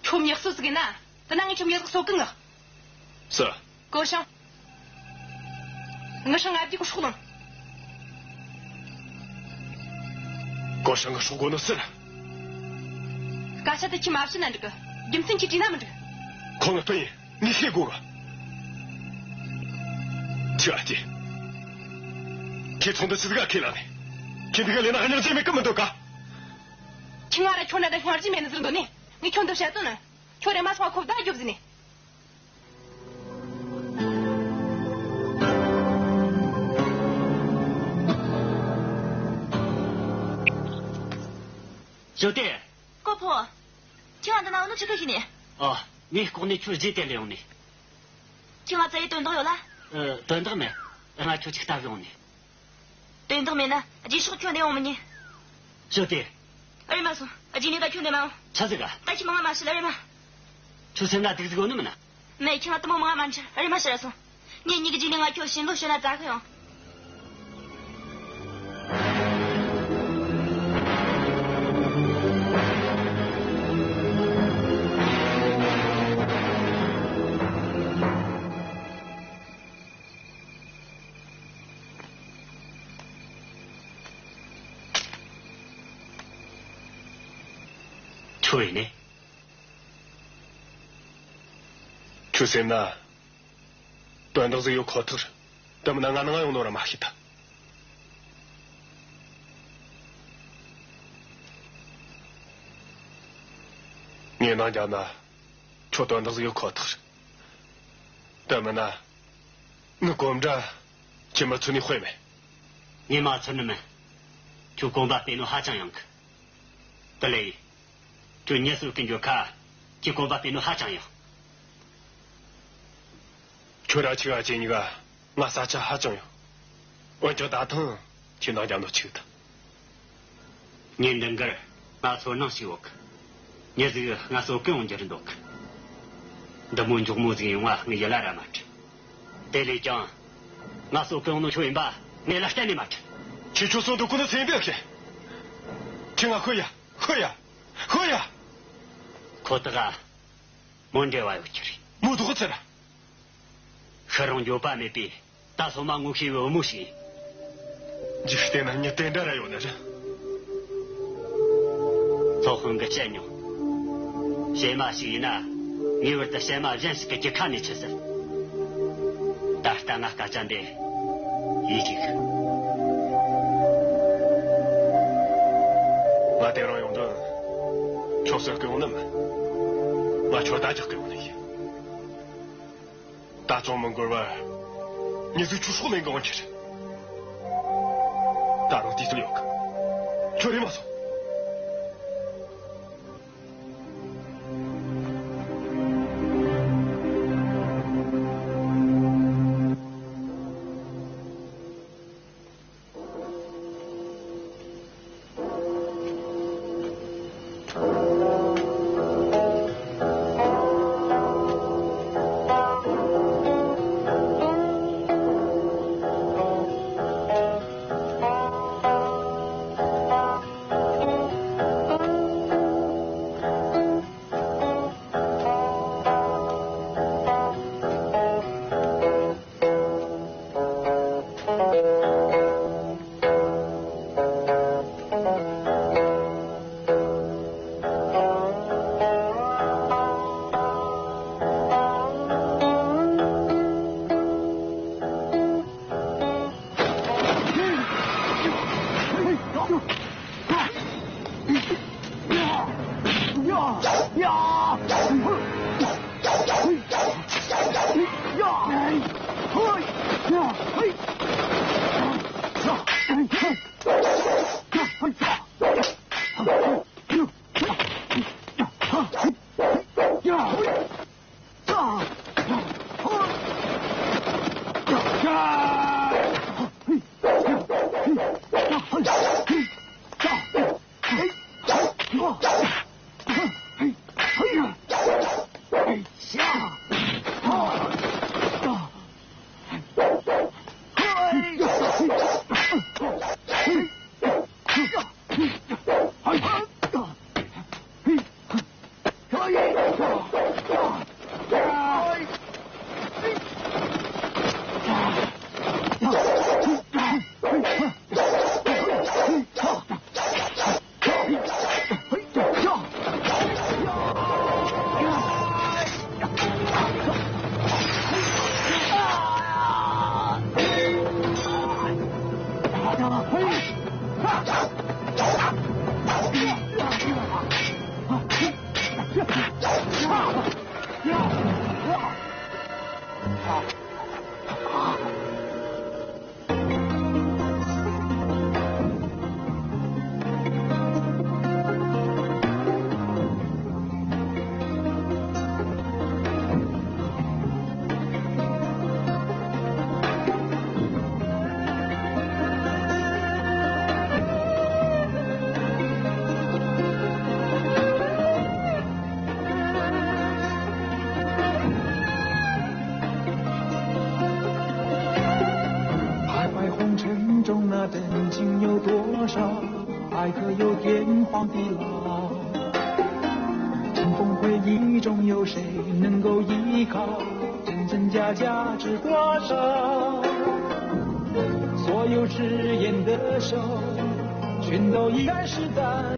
ཁྱོད་མྱི་གསོད་ཟིག་ཡིན་ན། དེ་ན་ངས་ཁྱོད་མྱི་ཟིག་གསོད་གི་ངག། སུ། ཀོ་ཤང་། ངི་སྲང་ང་བརྒྱུག་གི་སྲོག་ལངས། ཀོ་ཤང་གི་སྲོག་དགོས་ནོ་སུ་རེད། སྐད་ཆ་དེ་ཁྱོས་མ་བཤད་ན་འགྲིག་གི། རྒྱུ་མཚན་ཁྱོས་དྲིས་ན་མི་འགྲིག། ཁོ་ངི་སྤུན་ཡིན། ངས་ཤེས་དགོས་གི། ཁྱོས་ཨ་ཅེ། ཁྱོས་ཚོགས་འདུ་ཆི་ཟིག་ག་ཁས་བླངས་ནས། ཁྱོས་འདི་ག་ལས་ན་སྙིང་རྗེ་མེད་གི་མི་འདོད་ག། ཁྱོས་ང་ར་ཁྱོད་འདྲ་ད་སྙིང་རྗེ་མེད་ནི་ཟིག་འདོད་ནི། ངས་ཁྱོད་འདི་བཤད་དོན་ནི། ཁྱོད་རེམ་མ་སོང་ང་ཁོ་བརྡ་རྒྱོབ་ཟེར་ནི། ཞོ་ཏེ། ཀོ་ཕོ། ཁྱོས་ང་འདི་ན་འོ་ནོ་ཆི་གི་ཤི་ནི། ཨ། ངས་ལྐོག་ནས་ཁྱོད་རྗེས་དེད་ལས་ཡོང་ནི། ཁྱོས་ང་བཙལ་ཡེ་དོན་དག་ཡོད་ལ། ཨ། དོན་དག་མེད། ང་ཁྱོད་ཅིག་ལྟ་གི་ཡོང་ནི། དོན་དག་མེད་ན་རྗེས་ཕྱོགས་ཁྱོད་འདི་ཡོང་མི་ཉན། ཞོ་ཏེ། ཨ། རེམ་མ་སོང་། རྗེས་ནས་ད་ཁྱོད་འདི་མ་ཡོང་། ཆི་ཟིག་ག། ད་ཁྱོས་མང་ང་མ་བཤད་ལ་རེམ་མ། ཁྱོད་སེམས་ན་སྡུག་ཟིག་ཡོད་ནི་མིན་ན། མེད། ཁྱོས་ང་དེ་མོ་མང་ང་མ་འཁྲིད། རེམ་མ་ཕྱིར་ར་སོང་། ངེད་གཉིས་ཀྱི་རྗེས་ནས་ང་ཁྱོད་བྱིན་རླབས་ཞུ་ན་བཙལ་གི་ཡོང་། ཁྱོད་ཡིན་ནི། ཁྱོད་སེམས་ན་དོན་དག་ཟིག་ཡོད་ཁོ་ཐག་རེད། དེ་མིན་ན་ང་ནང་ཡོང་ནོ་ར་མ་ཤེས་ད། ངས་ནང་རྒྱབ་ན་ཁྱོད་དོན་དག་ཟིག་ཡོད་ཁོ་ཐག་རེད། དེ་མིན་ན་ངའི་གོམ་སྒྲ་ཁྱོས་མི་ཚོར་ནི་དཔེ་མེད། ངས་མ་ཚོར་ནི་མིན། ཁྱོད་གོམ་པ་སྤོས་ནོ་ཧ་ཅང་ཡང་གི། དེ་ལས་ཡིན། ཁྱོད་མྱི་གསོད་གི་འགྱོ་ཁ། ཁྱོས་གོམ་པ་སྤོས་ནོ་ཧ་ཅང་ཡང་། ཁྱོད་ར་ཆི་ག་ཅེ་གཉིས་ཀ་ང་ས་ཆ་ཧ་ཅང་ཡོད། འོན་ཀྱང་ད་ཐེངས་ཁྱོས་ནང་རྒྱབ་ནོ་ཆི་གི་ད། ཉིན་འདི་འགར་ང་ཚོར་སྣང་ཞིག་ཡོད་གི། མྱི་ཟིག་ང་གསོད་གི་ཡོང་རྒྱུ་རེད་འདུག་གི། འདི་མོ་མགྱོགས་མོ་ཟིག་ཡོང་བ་ངའི་ཡིད་ལ་ར་མ་དྲན། དེ་ལས་ཀྱང་ང་གསོད་གི་ཡོང་ནོ་ཁྱོད་ཡིན་པ་ངའི་ལ་གཏན་ནས་མ་དྲན། ཁྱོས་ཁྱོད་གསོད་འདོད་གོ་ནོ་སེམས་པས་ཤེས། ཁྱོས་ང་ཤོད་ཡ། ཤོད་ཡ། ཤོད་ཡ། ཁོ་ཐག་ག་མོ་འབྲེལ་བ་ཡོད་རྒྱུ་རེད། མོ་དོག་ཚར། ཤི་རུང་འགྱོད་པ་མེད་པའི་ད་སོ་མ་ངོ་ཤེས་པའི་བུ་མོ་ཞིག་ཡིན། འཇིག་རྟེན་ན་མྱི་དེ་འདྲ་ར་ཡོད་ནི་རེད། ཚོགས་དཔོན་གྱིས་བཤད་མྱོང་། བྱེ་མ་ཞིག་ཡིན་ན་ངེས་པར་དུ་བྱེ་མ་གཞན་ཞིག་གི་རྒྱུད་ཁ་ནས་འཆི་ཟེར། ད་ལྟ་ང་སྐད་ཆ་འདི་ཡིད་ཆེས་གི། ང་དེ་རིང་ཡོང་དོན་ཁྱོད་གསོད་གི་ཡོང་ནི་མིན། ང་ཁྱོད་ད་རྒྱག་གི་ཡོང་ནི་ཡིན། ད་ཅུང་མི་འགོར་བར་མྱི་ཟིག་ཁྱོད་སྲོག་ལེན་གི་འོང་རྒྱུ་རེད། ད་རུང་དུས་ཚོད་ཡོད་གི། ཁྱོད་རེམ་མ་སོང་།